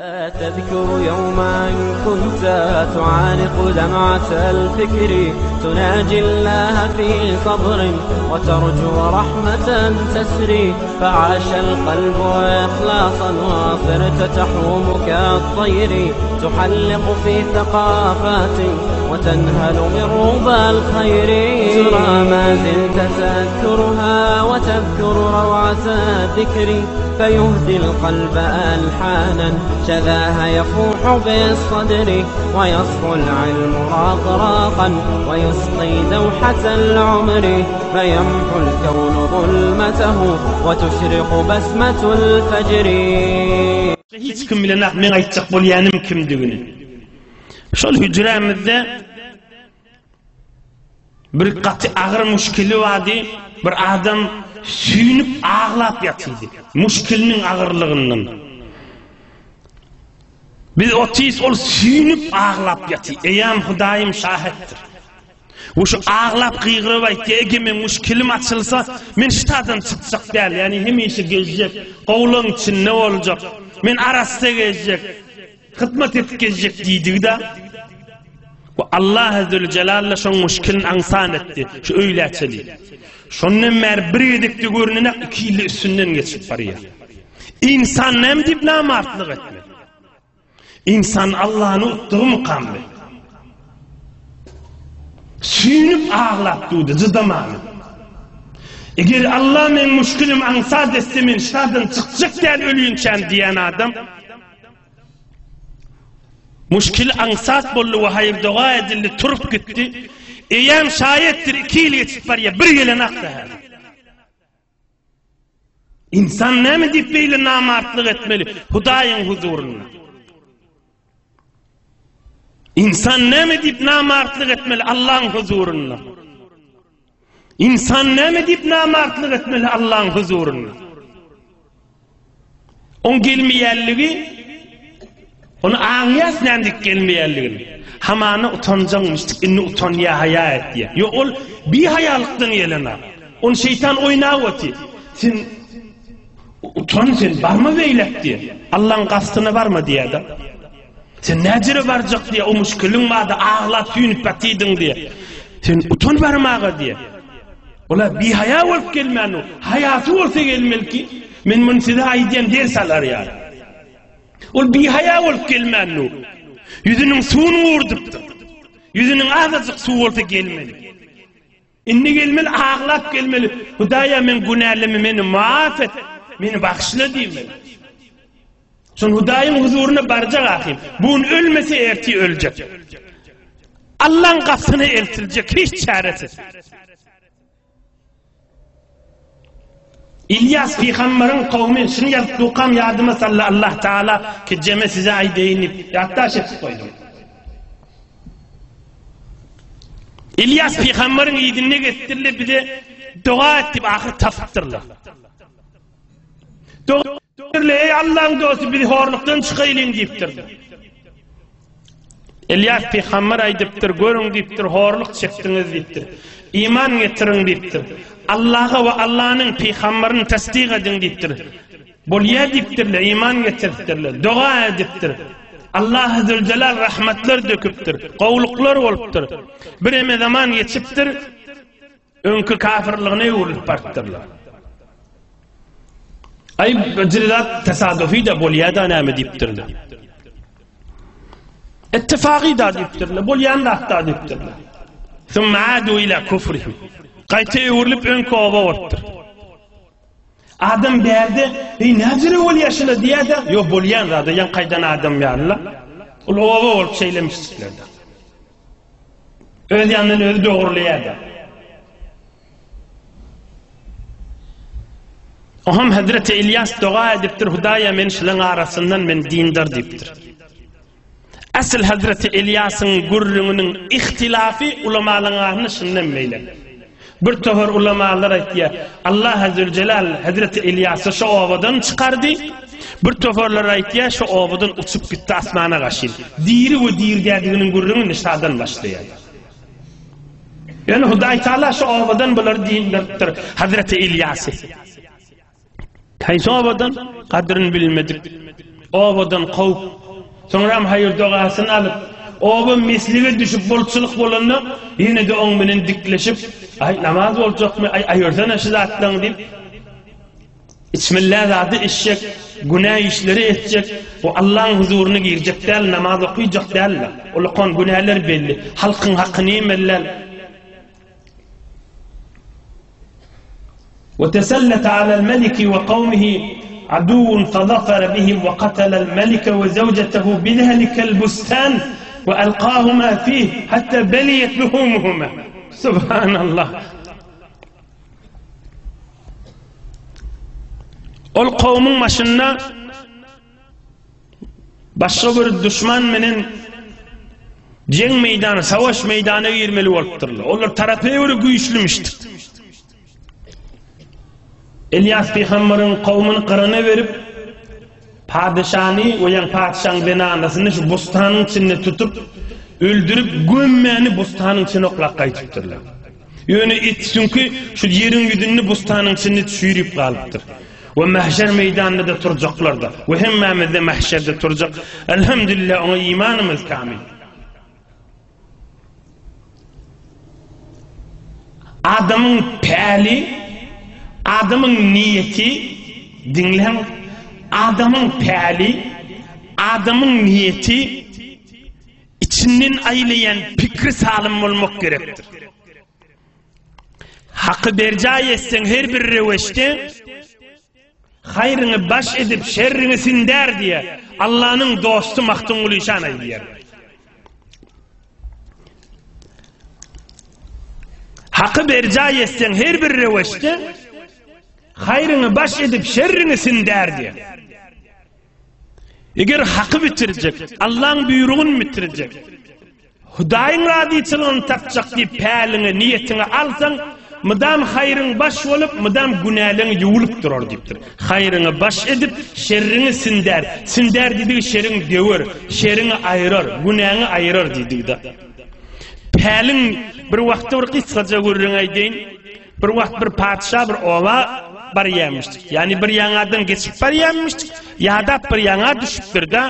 أتذكر يوما كنت تعانق دمعة الفكر تناجي الله في صبر وترجو رحمة تسري فعاش القلب إخلاصا وصرت تحوم كالطير تحلق في ثقافات وتنهل من ربى الخير ترى ما زلت تذكرها وتذكر روعة الذكر فيهدي القلب ألحانا شذاها يفوح بالصدر ويصفو العلم راقراقا ويسقي دوحة العمر فيمحو الكون ظلمته وتشرق بسمة الفجر Hiç kim bilenok meň aýtjak bolýanym kimdigini. Şol hüjrämizde Bir gaty agyr muşkili bardy, bir adam süýnüp aglap ýatydy, muşkiliniň agyrlygyndan. Biz otyrys, ol süýnüp aglap ýaty. Eýäm Hudaýym şahetdir. We şu aglap gygyryp aýtýar, eger meň muşkilim açylsa, men ştadan çykjak däl, ýagny hemişe gezjek, gowlaň içinde boljak, men arassa gezjek. Hyzmat edip gezjek diýdigi-de, we Allahy Züljelal-da şoň muşkilini aňsan etdi, şu öýlä çenli. Şondan bäri bir gezekde görnenek iki ýylda üstünden geçip barýar. Ynsan näme diýip namartlyk etmeli? Ynsan Allany utdugymykam be? Süýnüp aglap durdy, jydamany. Eger Alla meň muşkilimi aňsat etse, men şadan çykjak däl ölýinçäm diýen adam, Muşkil aňsat boldy we haýyr-doga edildi, turup gitdi. Eýäm şaýatdyr, iki ýyl geçip barýar, bir gelenakda häzir. Ynsan näme diýip beýle namartlyk etmeli Hudaýyň huzurynda? Ynsan näme diýip namartlyk etmeli Allaň huzurynda? Ynsan näme diýip namartlyk etmeli Allaň huzurynda? Oň gelmeýänligi ony aňýas näme diýip gelmeýänligini. Hamana utanjaňmyşdyk, indi utanýar, haýa etýär. Ýok, ol bihaýalykdan gelenok. Ony şeýtan oýnap otyr. Sen utan sen barma beýlek diýýär. Allaň gastyna barma diýýär-de. Sen näjere barjak diýýär, o muşkiliň bardy, aglap süýnüp ýatydyň diýýär. Sen utan barmaga diýýär. Ola bihaýa bolup gelmän, haýasy bolsa gelmeli ki, men muny size aýdýan ders alar ýaly. Ol bihaýa bolup gelmän, ýüzüniň suwuny gurdypdyr. Ýüzüniň azajyk suw bolsa gelmeli. Indi gelmeli, aglap gelmeli. Hudaýa men günälimi meni maaf et, meni bagyşla diýmeli. Şol Hudaýyň huzuryna barjak ahym. Bu gün ölmese ertir öljek. Allaň gapysyna eltiljek hiç çäresiz. Ilýas pygamberiň kowmy şuny ýazyp dukam ýadyma saldy Allah Taala ki jeme size aýdaýyn diýip ýatdaş etip goýdum. Ilýas pygamberiň yzynda geçdirle bize doga et diýip ahyr tapypdyrlar. Doga eý Allaň dosty bizi horlukdan çykaýlyň diýipdirler. Elýas pygamber aýdypdyr, görüň diýipdir, horluk çekdiňiz diýipdir. Iman getiriň diýipdir. Allaha we Allanyň pygamberini tasdik ediň diýipdir. Bolýar diýipdirler, iman getiripdirler, doga edipdir. Allah Zülcelal rahmetler döküpdir, gowluklar bolupdyr. Bir eme zaman geçipdir, Öňki kafirligine öwrülip barypdyrlar. Aý, bir zat tesadüfi-de bolýar-da näme diýipdirler. Ittifagy-da diýipdirler, bolýan zat-da diýipdirler. Summa adu ila kufrihim. Gaýta öwrülip öňki oba bolupdyr. Adam bärde, eý näjere bolýar şula diýýär-de, ýok bolýan zat, ýaňky aýdan adam ýaly-la. Ol oba bolup şeýlemişdikler-de. Öz ýanyndan özi dogrulaýar-da. Oham Hazreti İlyas doga edipdir, Hudaýa men şulaň arasyndan men dindar diýipdir. Asl Hazreti İlyasyň gürrüňiniň ihtilafy ulamalaryň arasynda şundan beýle. Bir topar ulamalar aýtýar, Allah Zülcelal Hazreti İlyasy şu obadan çykardy. Bir toparlar aýtýar, şu obadan uçup gitdi asmana gaşyn. Diri we diri dädiginiň gürrüňi nişadan başlaýar. Ýöne Hudaý Taala şu obadan bulary dindiripdir Hazreti İlyasy. Haýsy obadan? Gadryny bilmedik. Obadan kowup, soňram haýyr-dogasyny alyp, oba meslige düşüp bolçulyk bolanda, ýene-de oň bilen dikleşip, Aý, namaz boljakmy, aý, aýyrsana şu zatlaryňy diýip, içmillä zady içjek, günä işleri etjek, we Allaň huzuryna girjek däl, namaz okyjak däl-de. Ol okan günäler belli, halkyň hakyny iýmeli däl. وتسلط على الملك وقومه عدو فظفر بهم وقتل الملك وزوجته بذلك البستان وألقاهما فيه حتى بليت لحومهما سبحان الله Ol kowmuň başynda Başga bir duşman menen jeň meýdany, savaş meýdana girmeli bolupdyrlar. Olar tarapa göre güýçlümişdir. Elýas pygamberiň kowmuny gyrana berip, padyşany we ýaň patyşaň zenanasyny şu bostanyň içinde tutup, öldürip, gömmäni bostanyň içine oklap gaýdypdyrlar. Ýöne et süňki şu ýeriň ýüzünde bostanyň içinde çüýrüp galypdyr. We mähşer meýdanynda-da turjaklar-da. We hemmämiz-de mähşerde turjak. Elhamdülillah oňa imanymyz kamil. Adamyň päli, adamyň niýeti, diňläň, adamyň päli, adamyň niýeti içinden aýlaýan pikri salym bolmak gerekdir. Haky berjaý etseň her bir röwüşde, haýryňy baş edip, şerriňi sindär diýe, Allanyň dosty Magtymguly şan aýdýar. Haky berjaý etseň her bir röwüşde, haýryňy baş edip, şerriňi sindär diýe. Eger haky bitirjek, Allaň buýrugyny bitirjek, Hudaýyň razyçylygyny tapjak diýip päliňe, niýetiňe alsaň, mydam haýryň baş bolup, mydam günäleň ýuwulyp durar diýipdir. Haýryňy baş edip, şerriňi sindär. Sindär diýdigi şeriň döwer, şeriňi aýyrar, günäňi aýyrar diýdigi-de. Päliň bir wagtda bir gysgaja gürrüň aýdaýyn. Bir wagt bir patyşa bir oba barýarmyşdyk. Ýagny bir ýaňadan geçip barýarmyşdyk. Ýadap bir ýaňa düşüpdir-de.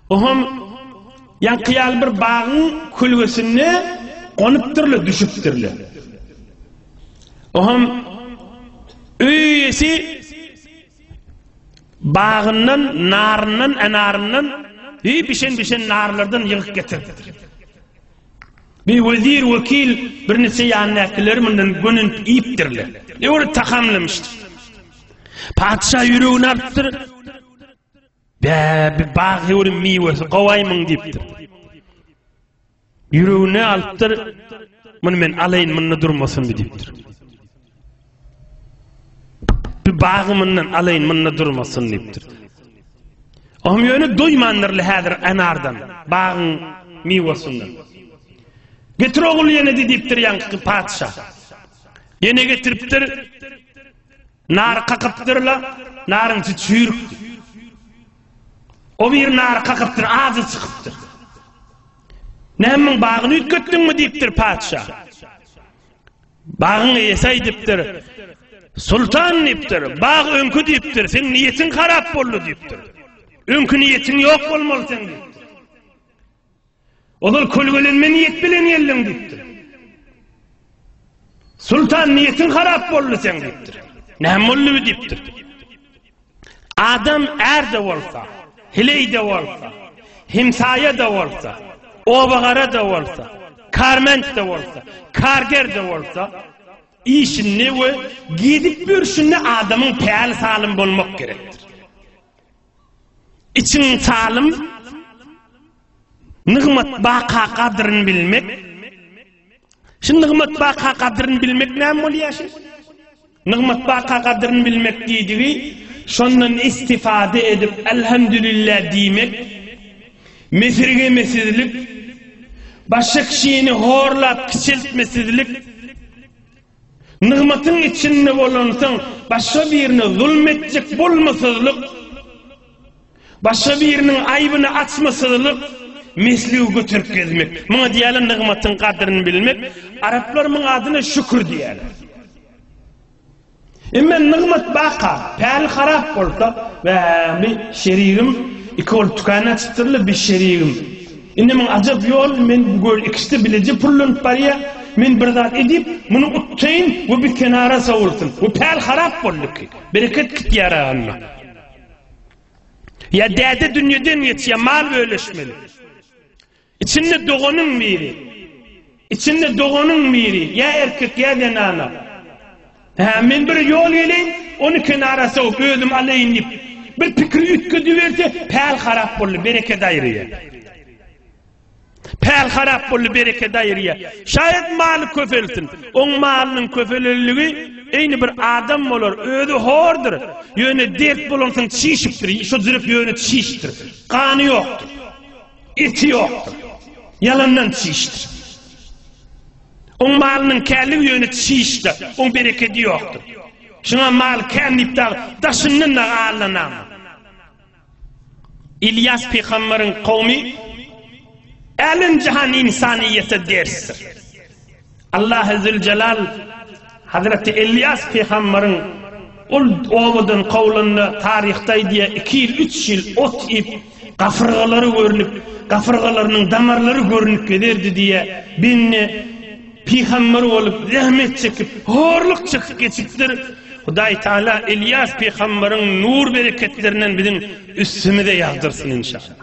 Ohm ýaňky ýaly bir bagyň kölgesinde gonupdyrlar, düşüpdirler. Ohm öý eýesi bagyndan, naryndan, enaryndan, bişen-bişen narlardan ýygyp getiripdir. Bir wezir, wekil, birniçe ýanyndakylar mundan gönenip iýipdirler. Öwre tagamlamyşdyr. Patyşa ýüregini alypdyr. Bä, bir bag höwri miwesi gowaýmyň diýipdir. Ýüregine alypdyr. Muny men alaýyn, munda durmasyn diýipdir. Bir bagy mundan alaýyn, munda durmasyn diýipdir. Ohm ýöne doýmandyrly häzir enardan, bagyň miwesinden. Getir ogul ýene diýipdir ýaňky patyşa. Ýene getiripdir. Nar kakypdyrla, naryň içi çüýrükdi. O bir nar kakypdyr, ajy çykypdyr. Näme bagyny üýtgetdiňmi diýipdir patyşa. Bagyň eýesi aýdypdyr. Sultan diýipdir, bag öňki diýipdir, seň niýetiň harap boldy diýipdir. Öňki niýetiň ýok bolmaly seň diýipdir. Ozal kölgelenme niýet bilen geldiň diýipdir. Sultan niýetiň harap boldy seň diýipdir. Näme boldy diýipdir. Adam är-de bolsa, heleý-de bolsa, hemsaýa-da bolsa, obagara-da bolsa, karment-de bolsa, karger-de bolsa, işinde we gezip ýörşünde adamyň päli salym bolmak gerekdir. Içiň salym, nygmat baka gadryn bilmek. Şu nygmat baka gadryn bilmek näme bolýar şu? Nygmat baka gadryn bilmek diýdigi, şondan istifade edip elhamdülillah diýmek, mesirgemesizlik, başga kişini horlap kiçeltmesizlik, Nygmatyň içinde bolansoň, başga birine zulm etjek bolmasyzlyk, başga biriniň aýbyny açmasyzlyk, mesligi göterip gezmek. Muňa diýýärler nygmatyň gadryny bilmek. Araplar muň adyna şükür diýýärler. Emma nygmat baka, päli harap bolsa, Wä, bi şerigim iki bolup tükän açypdyrlar, bi şerigim. Indi muň ajap ýol, men bu göl ikisi bileje pullanyp barýa, men bir zat edip, muny utsaýyn we bi kenara sowulsyn. We päl harap boldy ki, bereket gitýär onda. Ýa däde dünýeden geçýär, mal bölüşmeli. Içinde doganyň biri. Içinde doganyň biri, ýa erkek, ýa zenana. Hä, men bir ýol geleýin, ony kenara sowup, özüm alaýyn diýip, bir pikiri üýtgediberse, päl harap boldy, bereket aýyrýar. Päl harap boldy, bereket aýyrýar. Şaýat maly köpelsin. Oň malynyň köpelenligi eýni bir adam bolar, özi hordur. Ýöne dert bolansoň çişipdir, şo jürek ýöne çişdir. Gany ýokdur. Eti ýokdur. Ýalandan çişdir. Oň malynyň känligi ýöne çişdir. Oň berekedi ýokdur. Şuňa mal kän diýip dagy daşyndan dagy aldanama. Ilýas pygamberiň kowmy älem-jahan ynsanyýete dersdir. Allahy Züljelal Hazreti Elýas pygamberiň ol obadan kowlanda taryhda aýdýar, iki ýyl, üç ýyl ot iýip, gafyrgalary görnüp, gafyrgalarynyň damarlary görnüp gezerdi diýýär. Bende pygamber bolup, zähmet çekip, horluk çekip geçipdir. Hudaý Taala Elýas pygamberiň nur-bereketlerinden biziň üstümize ýagdyrsyn inşallah.